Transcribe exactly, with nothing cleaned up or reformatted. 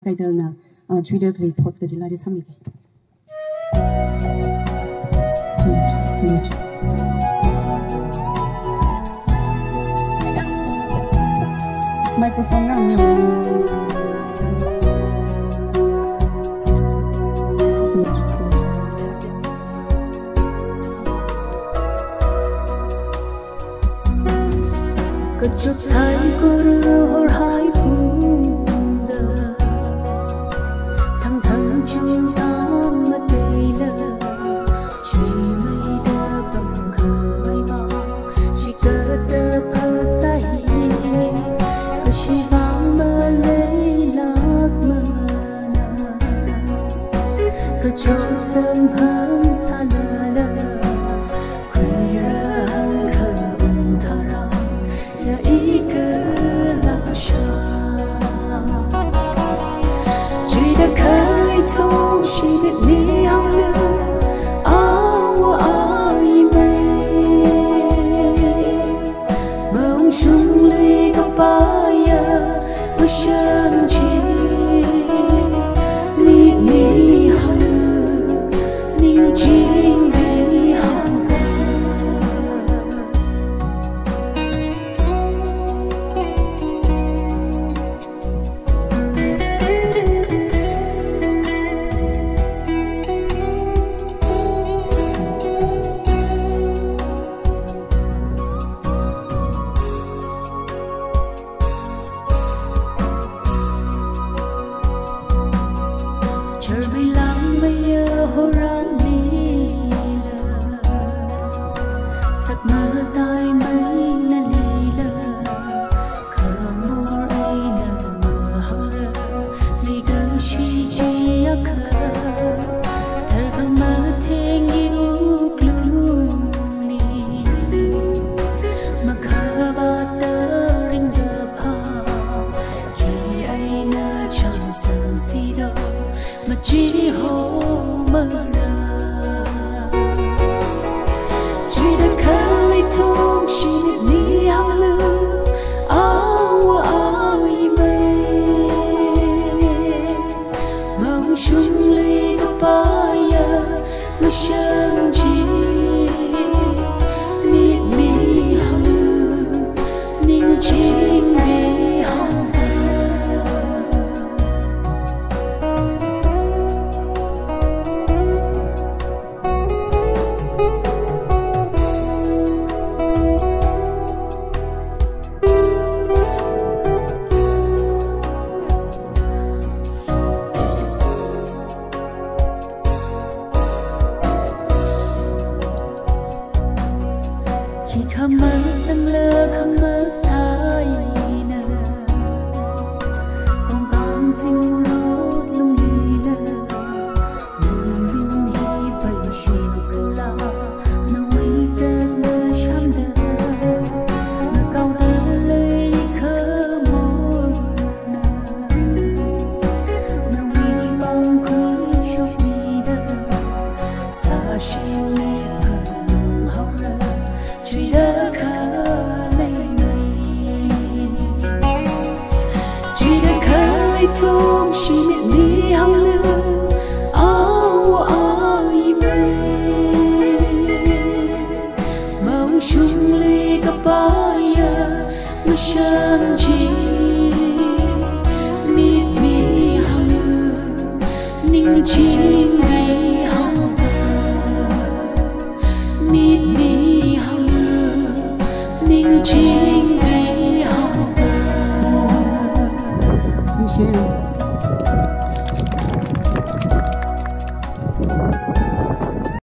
Kaidalna, ah, chuida khalei thot kachila chi sāmiki. Microphone ngang ni. Kachot saikora horhai phungda, thangthang chungtang mateila, chimeida pamkhavai vang, chikatta phasā hi, kashi vang maleilākmana. Kachot samphang sālala, khuirā hangkha um tharan, ya i kala shā. Chuida khalei thong shimit mihaolu, awo aimei. Maungshungli kapaiya, mashang chi. Mitmi hang, ningching mi hang. Charmei langmeiya horānlila, sakmataimei nalila, khamor eina mahangra, leikashi chi akha, tharkhamatheng wuklungli, makhavāta ringkaphā, khi eina chānsang sido, machiho mara. Chuida khalei thong shimit mihaolu, awo aimei. Maungshungli kapaiya, mashang chi. Mitmi hang, ningching mi hang. Khi khamasangla khamasai eina, kongkang zingrot lunglila, mirin hi paishukla, nawui zanga shamda, nakaoda leikhamorna, nawui pāng khuishokmida, sāshimli phanunghaora, chuida khalei mei. Chuida khalei thong shimit mihaolu, awo aimei. Maungshungli kapaiya, mashang chi. Mitmi hang, ningching mi hang. Mitmi hang, ningching mi hang. Ningshi.